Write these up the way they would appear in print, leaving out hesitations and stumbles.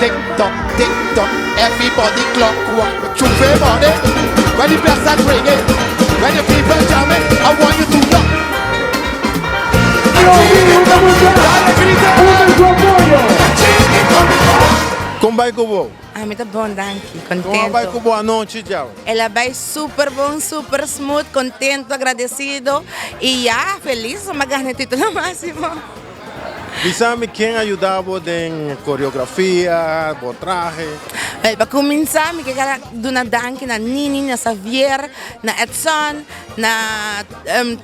Tick tock, tick tock, everybody clock walk. Chuve money. When the bells start ringing, when the people jamming, I want you to know. Kon bai ku bo? Ami ta bon danki, Kon a bai contento. ku bo anochi djawe? El a bai super bon, super smooth, contento, agradecido y ya feliz mi a gana e titulo maximo. Bisa mi ken a yuda bo den koreografia, bo trahe? Wel, pa kuminsá mi ke duna danki na Nini, na Xavier, na Edson, na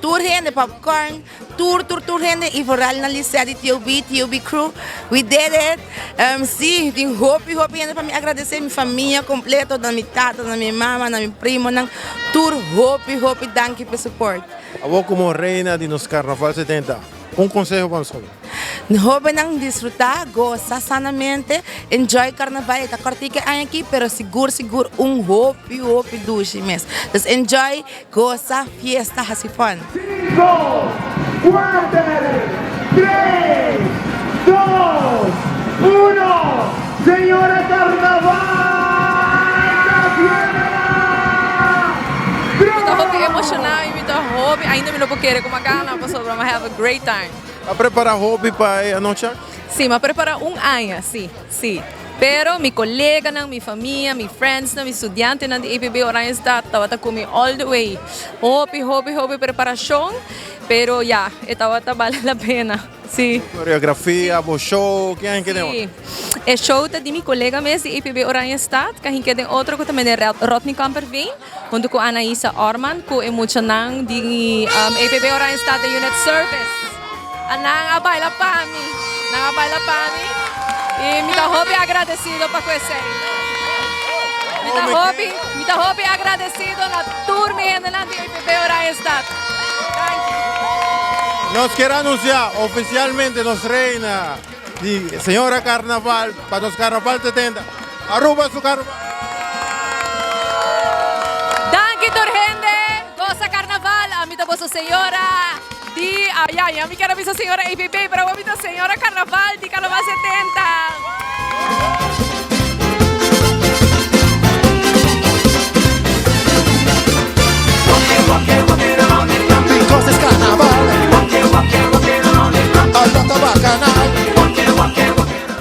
tur hende, Popcorn, tur tur tur hende i vooral na Lisette di TOB, TOB crew, we did it! Sí, tin hopi hopi hende pa mi agradesé, mi famia kompleto, na mi tata, na mi mama, na mi primonan, tur hopi hopi danki pa e support. Awor komo reina di nos Karnaval 70, Un conseho pa nos hoben. Hobennan disfruta, goza sanamente, enjoy carnaval, e ta cortico e aña aki, pero sigur sigur un hopi hopi dushi mes. Dus enjoy, goza, fiesta, haci fun. Cinco, cuater, tres, dos, uno, Señora Carnaval ta fiera! Mi ta hopi emociona y mi ta hopi, ainda mi no por kere como a gana pasobra mi a have a great time. A prepara hopi pa e anochi aki? Si, mi a prepara un aña, si, si. Pero mi coleganan, mi famia, mi friendsnan, mi studiantenan di EPB Oranjestad tabata cu mi all the way. Hopi, hopi, hopi preparacion, pero ya, e tabata bale la pena. Si. Coreografia, bo show, ken a kende Si. E show ta di mi colega mes di EPB Oranjestad, ka hinke den otro cu ta meneer Rodney Kamperveen, hunto cu Anaisa Orman cu e muchanan di EPB Oranjestad den Unit Service. A nan a baila pa mi, nan a baila pa mi y mi ta hopi agradecido pa cu esey. Mi ta hopi, mi ta hopi agradecido na tur mi hendenan di EPB Oranjestad. Danki. Nos kier anuncia oficialmente nos reina di Señora Carnaval pa nos Carnaval 70. Aruba su Carnaval! Danki tur hende, goza Carnaval, ami ta boso señora di, ah ya, ya mi kier a bisa señora APB, pero awor mi ta señora Carnaval di Carnaval 70.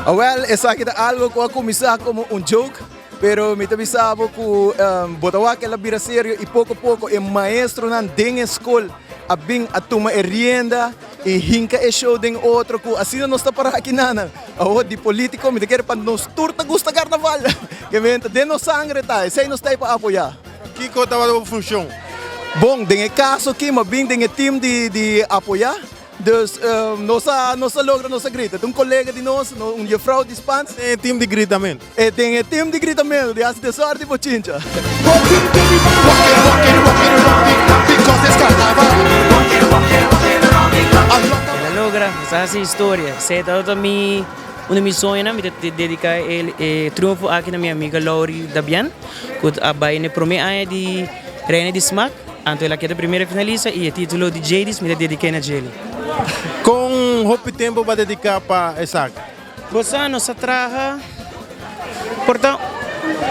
Awel, esaki ta algo ku a kuminsá komo un joke, pero mi ta bisa bo ku bo ta wak el a bira serio i poko poko e maestronan den e skol a bin a tuma e rienda i hinka e show den otro ku asina nos ta para aki nan. Awor di politico mi ta kere pa nos tur ta gusta carnaval. Ke men ta den nos sangre ta, esei nos ta ei pa apoya. Kiko tabata bo funcion? Bon, den e caso aki mi a bin den e team di di apoya. Dus nos a nos a logra nos a grita. Ta un colega di nos, un juffrouw di Spans. Den e team di gritamento? E den e team di gritamento, di hasi desorden di bochincha. El a logra, nos a hasi historia. Esei tabata mi, un di mi soñonan, mi ta dedica e triunfo aki na mi amiga Laurie Dabian, cu a bay na e prome aña di Reina di Smaak, anto el a keda primera finalista y e titulo di Jadys mi ta dedica na djeli. Con hopi tempo bo a dedica pa esaki? Bo sa nos a traha por ta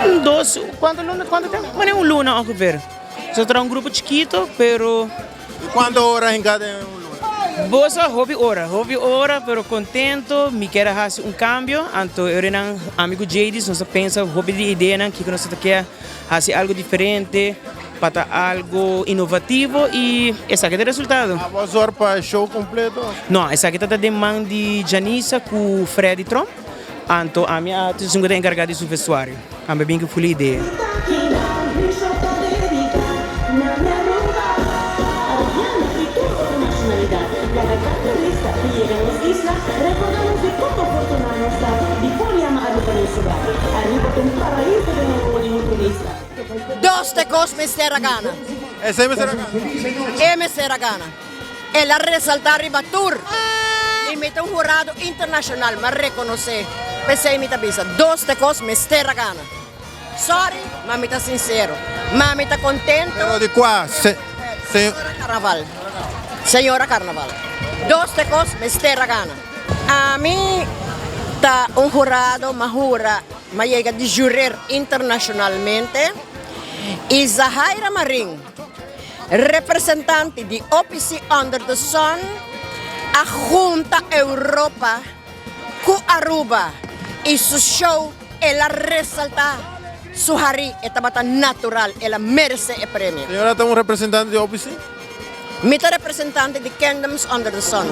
un dos, cuanto luna, cuanto tempo? Mane un luna ongeveer. Nos a traha un grupo chikito pero. Y cuanto ora hinca den un luna? Bo sa hopi ora, hopi ora pero contento, mi kier a haci un cambio, anto e orenan ami cu Jadys nos a pensa hopi di ideanan kico nos ta kier haci algo diferente. Pa ta algo inovativo y esaki ta e resultado. Abo a zorg pa e show completo? No, esaki ta ta den man di Janisa cu Freddy Tromp. Anto ami a ta esun cu ta encarga di su vestuario. Ami a bin cu full idea. Dos te kos mester a gana. Esei mester a gana. E mester a gana. El a resaltá riba tur i mi ta un hurado internashonal, mi a rekonosé. P'esei mi ta bisa, dos te kos mester a gana. Sorry, ma mi ta sinsero. Ma mi ta kontento. Pero di kua? Señora Carnaval. Señora Carnaval. Dos te kos mester a gana. Ami. Ta un hurado m'a hura m'a yega di jurer internacionalmente y Zahaira Marin, representante di OPC Under the Sun, a junta Europa cu Aruba y su show el a resalta su hari e tabata natural, el a merece e premio. Señora ta un representante di OPC? Mi ta representante di Kingdoms Under the Sun.